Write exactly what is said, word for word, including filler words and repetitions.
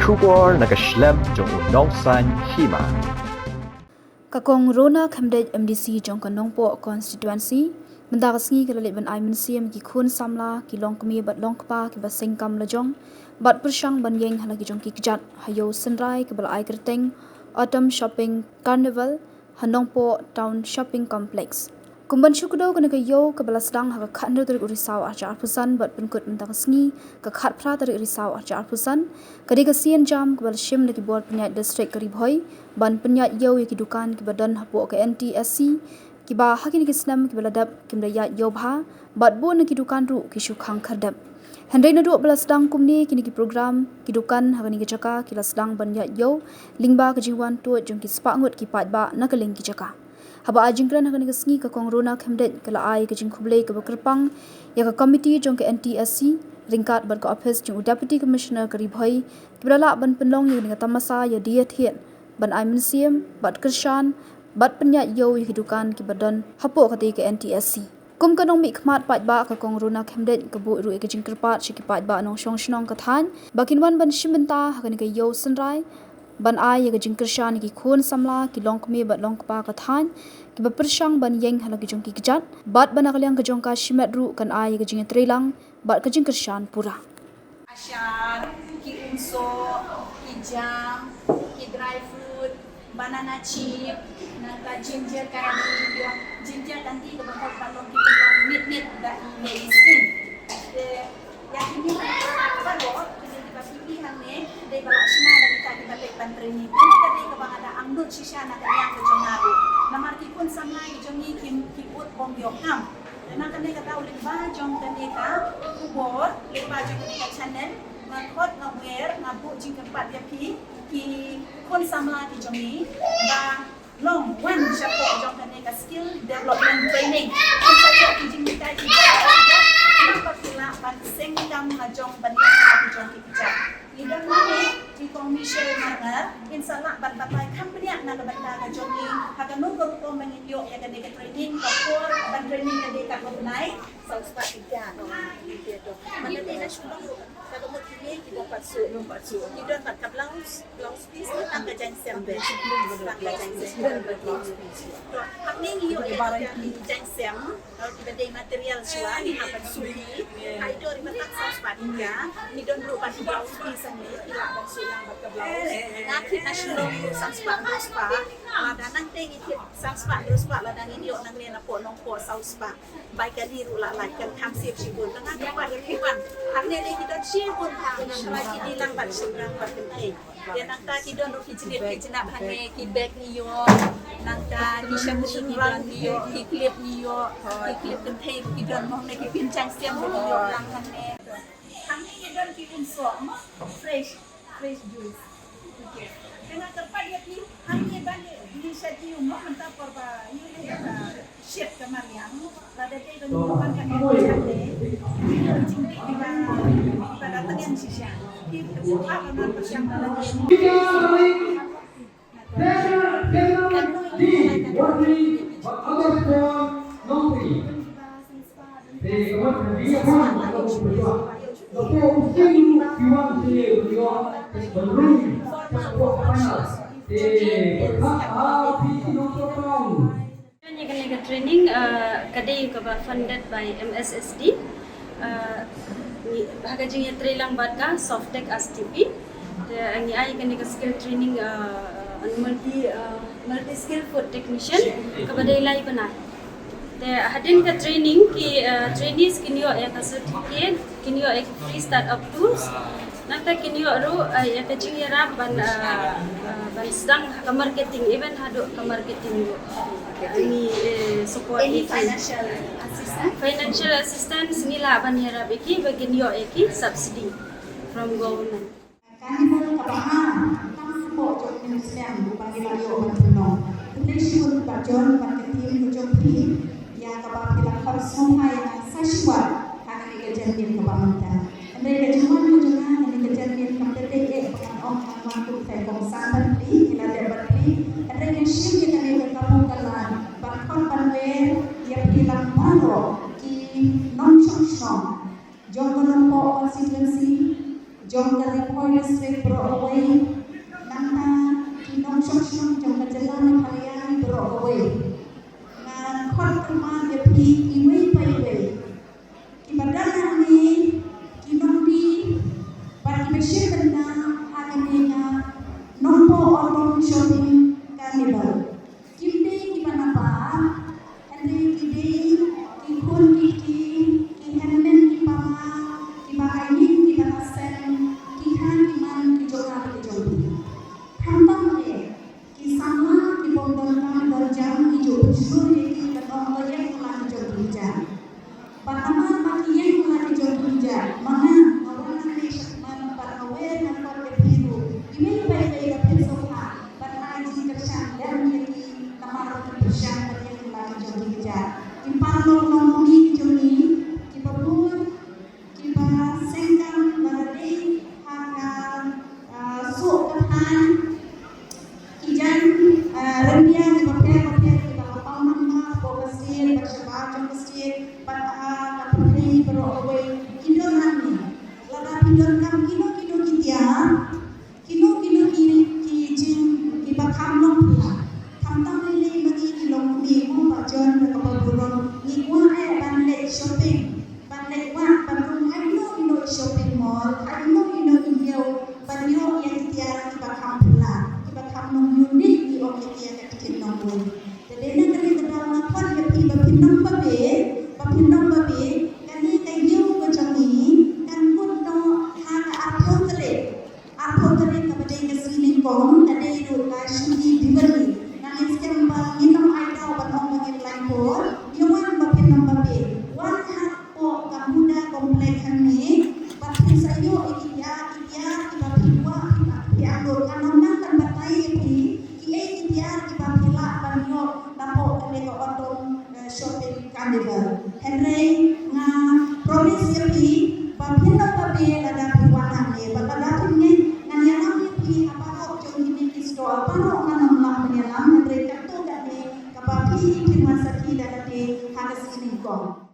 Khubor na ka shlem jong u Nongsaiñ Hima. Ka Kong Rona Khymdeit, M D C jong ka Nongpoh constituency, mynta ka sngi ka la leit ban ai mynsiem ïa ki khun samla, ki longkmie bad longkpa kiba seng kam lajong bad pyrshang ban ïeng ha la ki jong ki kjat ha Ïew Synrai kaba la ai kyrteng Autumn Shopping Carnival ha Nongpoh Town Shopping Complex. Kum ban shu kdew kane ka ïew kaba la sdang ha ka khathynriew tarik u Risaw arhajar arphew san bad pynkut mynta ka sngi ka khatphra tarik Risaw arhajar arphew san, ka dei ka sienjam kaba la shim da ki bor pynïaid district ka Ri Bhoi ban pynïaid ïew ïa ki dukan kiba don hapoh ka N T S C, kiba ha kine ki snem kiba la dep kim da ïaid ïew bha bad bun na ki dukan ruh ki shu khang khyrdep. Hynrei naduh ba la sdang kumne kine ki program, ki dukan ha kane ka jaka ki la sdang ban ïaid ïew lyngba ka jingwan tuid jong ki spah ngut ki paidbah na kylleng ki jaka. Haba ai jingkren ha kane ka sngi, ka Kong Rona Khymdeit ka la ai ka jingkhublei kaba kyrpang ïa ka komiti jong ka N T S C ryngkat bad ka ophis jong u Deputy Commissioner ka Ri Bhoi kiba la lah ban pynlong ïa kane ka tamasa ïa die thied ban ai mynsiem bad kyrshan bad pynïaid ïew ïa ki dukan kiba don hapoh katei ka N T S C. Kum ka nongmihkhmat paidbah, ka Kong Rona Khymdeit ka buh ruh ïa ka jingkyrpad sha ki paidbah nongshong shnong ka thaiñ ba kin wan ban shim bynta ha kane ka Ïew Synrai ban ai ïa ka jingkyrshan ïa ki khun samla, ki longkmie bad longkpa ka thaiñ kiba pyrshang ban ïeng ha la ki jong ki kjat bad ba na ka liang ka jong ka shimet ruh kan ai ïa ka jingïatreilang bad ka jingkyrshan pura. Ashar, ki umsoh, ki jam, ki dry fruit, banana chip, nangta ginger candy, ginger candy kaba hot ban long ki pynlong mit mit da i lei skin. Te ïa kine baroh, kine kiba phi hangne dei ba la shna da kita kiba leit ban training. Kane ka dei kaba nga da angnud shisha na ka liang ka jong nga ruh. Namar ki khun samla ki jong ngi ki, ki bud bym ïoh kam. Te na kane ka daw lyngba jong kane ka khubor, lyngba jong kane ka channel, nga khot, nga wer, nga buh jingkyrpad ïa phi ki khun samla ki jong ngi ba long wan shapoh jong kane ka skill development training. Kin sa ïoh ki jinghikai ki jong ki, namar ba ki lah ban seng kam la jong ban ïa ki jong ki kjat. Ngi don hangne i Kong Michelle Marngar, in sa lah ban batai kham bniah na ka bynta ka jong ngi ha kano ka rukom ba ngin ïoh ïa kane ka training, ka por ban training ka dei katno bnai. Saw spah ki jam. Mynta dei na shu long ruh, ka don mut kine ki bym pat suk, bym pat suk. Ki don bad ka blouse, blouse piece, tang ka jaiñsem bad, tang ka jaiñsem. To hangne ngi ïoh ïa ka jaiñsem. Kiba dei material shuwa, ngi hap ban suk hi. Haduh ri ba tang san spah tyngka, ngi don ruh ban blouse piece hangne, ki lah ban suk lang bad ka blouse. Nga kit na Shillong ruh san spah, hynriew spah. Lada nangta ngi kit san spah, hynriew spah, lada ngin ïoh nangne napoh Nongpoh saw spah. Bai kali ruh la lait, kan kham siew shibun. Nga kyrpad ïa phi wan. Hangne lei ki don shibun, nga kyrpad ki dei lang bad shynrang bad kynthei. Te nangta ki don ruh ki jnip ki jnap hangne, ki bag ngi ïoh, nangta ki shampoo ki don ngi ïoh, ki clip ngi ïoh, ki clip kynthei ruh ki don mo hangne, ki pin jaiñsem ruh ngi ïoh lang hangne. Hangne ki don ki umsoh mo, fresh, fresh juice. Okay. Te nga kyrpad ïa phi hangne ban ïa, ïa shadi mo mynta por ba ïa, ïa ka Shit ka mariang, lada dei ban wan ka nong ka jam ne, ki jingdih kiba, kiba da tngen shisha. Ki, ki, Kane ka training, uh, ka dei kaba funded by M S S D. Uh, ngi, ha ka jingïatreilang bad ka Softtech S T P. Te, uh, ngi ai kane ka skill training, uh, uh, multi, uh, multi skill food technician kaba dei lai bnai. Te hadien ka training ki, uh, trainees kin ïoh ïa ka certificate, kin ïoh ïa ka free startup tools. Nangta kin ïoh ruh, uh, ïa ka jingïarap ban, uh, uh, ban sdang ha ka marketing, even haduh ka marketing ruh. Ngi, eh, support ïa ki. Any financial assistance? Financial assistance ngi lah ban ïarap ïa ki ba kin ïoh ïa ki subsidy from government. Carnival kaba ar, tang sboh jong u snem uba ngi la ïoh ban pynlong. Khublei shibun Bah John bad ka team ka jong phi ïa kaba phi la khot sngewbha ïa nga sa shuwa ha kane ka janmiet kaba mynta. Hynrei ka jingwan ka jong nga ha kane ka janmiet kam da dei eh ba ngan ong ngan wan kum trai kongsan ban plie, ngi la dep ban plie. Hynrei ngan shim ïa kane ka kabu ka lad ban khot ban wer ïa phi lang baroh ki nongshong shnong jong ka Nongpoh constituency, jong ka Khoi District baroh kawei, nangta ki nongshong shnong jong ka jylla Meghalaya baroh kawei. Nga khot kyrpad ïa phi iwei pa iwei, kiba don hangne, ki nongdie bad kiba shim bynta ha kane ka Nongpoh Autumn Shopping Carnival. Kim dei kiba nabar, hynrei ki dei ki khun ki kti, ki hynmen ki para, kiba ha ïing kiba ha sem, ki kha ki man ki jong nga bad ki jong phi. Khamtam eh, ki samla ki bym don kam don jam ki ju pynshlur ïa ki ban ong, to ïeng la ki jong ki kjat. Bad namar ba ki ïeng la ki jong ki kjat, ma nga, nga wan hangne shakhmat bad nga wer, nga khot ïa phi ruh, iwei pa iwei ba phin sngewbha ban ai jingkyrshan lem ïa ki, namar ba ki pyrshang ban ïeng la ki jong ki kjat. Ki paralok longkmie ki jong ngi, kiba bun, kiba sengkam ba la dei ha ka, ah, suh ka thaiñ, ki jaiñ, ah, ryndia kiba pher bapher, kiba la paw nongma hapoh ka state bad shabar jong ka state bad ha ka pyrthei baroh kawei, ki don hangne. Lada phi donkam kino kino ki tiar, kino kino ki, ki jing, kiba kham nongpyllait, khamtam lei lei ma ngi ki longkmie, mo Bah John bad Bah Burom, ngi kwah eh ban leit shopping, ban leit wad, ban rung ha ino ino i shopping mall, ha ino ino i ïew, ban ïoh ïa ki tiar kiba kham phylla, kiba kham nong unique, ngi ong ïa ki ïa ka ktien nongwei. Te dei na kane ka daw nga khot ïa phi ba phin nong babe, ba phin nong babe, kane ka ïew ka jong ngi kan kut noh ha ka arphew tarik. Arphew tarik kaba dei ka sngi nyngkong, ka dei ruh ka shuti Diwali. Nga ngeit skhem ba ngin ym ai daw ban ong ba ngin lain por. Ïa wan ba phin ym babe. Wan hapoh ka Huda Complex hangne. Bad phin sa ïoh ïa ki tiar, ki tiar kiba phi kwah, phi ba phi angnud. Ngan ym nang ban batai ïa phi kiei ki tiar kiba phi lah ban ïoh napoh kane ka Autumn, eh, Shopping Carnival. Hynrei nga promise ïa phi ba phin ym babe lada phi wan hangne, bad lada phin ngeit ngan ïalam ïa phi ha baroh jong kine ki stall, baroh ngan ym lah ban ïalam, hynrei katto katne kaba phi phin wan sakhi da lade ha ka sngi nyngkong.